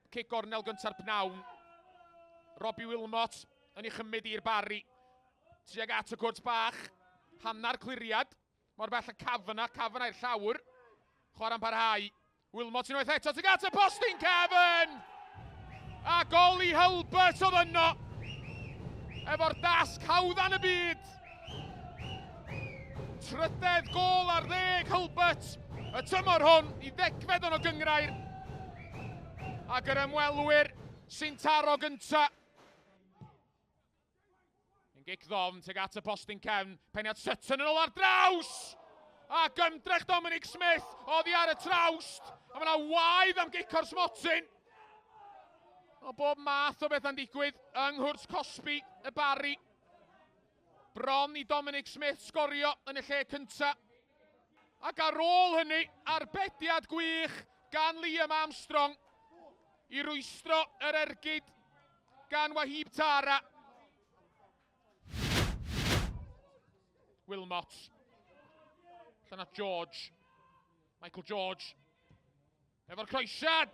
Cic gornel gynta'r pnawn. Robbie Wilmot yn ei chymryd i'r Barri. Tuag at y cwrt bach. Hannar cliriad. Mor bell y Kavanagh, Kavanagh i'r llawr. Chwarae'n parhau. Wilmot unwaith eto tuag at y postyn cefn! A gol i Hulbert oedd yno. Efo'r dasg hawddan y byd. Trydedd gol ar ddeg Hulbert y tymor hwn i ddegfed o'n o gyngrair. Ac yr ymwelwyr sy'n taro gynta. Yn gic ddofn tuag at y postyn cefn. Peniad Sutton yn ôl ar draws! Ac ymdrech Dominic Smith oddi ar y trawst. A mae yna waedd am gic o'r smotyn. O bob math o bethau'n digwydd yng nghwrs Cosby y Barri. Bron i Dominic Smith sgorio yn y lle cyntaf. Ac ar ôl hynny, arbediad gwych gan Liam Armstrong i rwystro yr ergyd gan Wahib Tara. Wilmot. Allan at George. Michael George. Efo'r croesiad.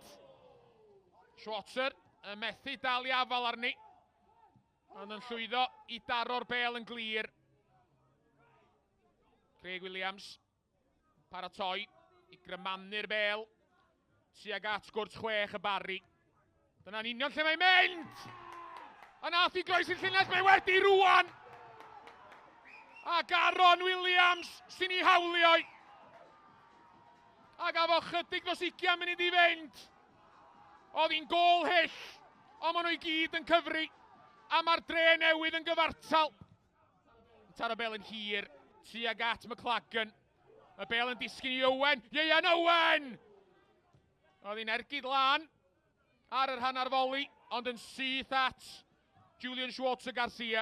Schwarzer yn methu dal i afal arni. Ond yn llwyddo i daro'r bel yn glir. Craig Williams. Paratoi i grymanu'r bel tuag at gwrt chwech y Barri. Dyna'n union lle mae'n mynd! A nath i groesi'r llinell, mae wedi rwan! Ac Aaron Williams sy'n ei hawlio. Ac afo chydig dros 20 munud i fynd. Oedd hi'n gol hyll, ond maen nhw i gyd yn cyfri. A mae'r dre newydd yn gyfartal. Taro bel yn hir tuag at McLagan. Y bel yn disgyn i Owen. Ieuan Owen! Oedd hi'n ergyd lan ar yr hanner foli, ond yn syth at Julian Schwartz Garcia.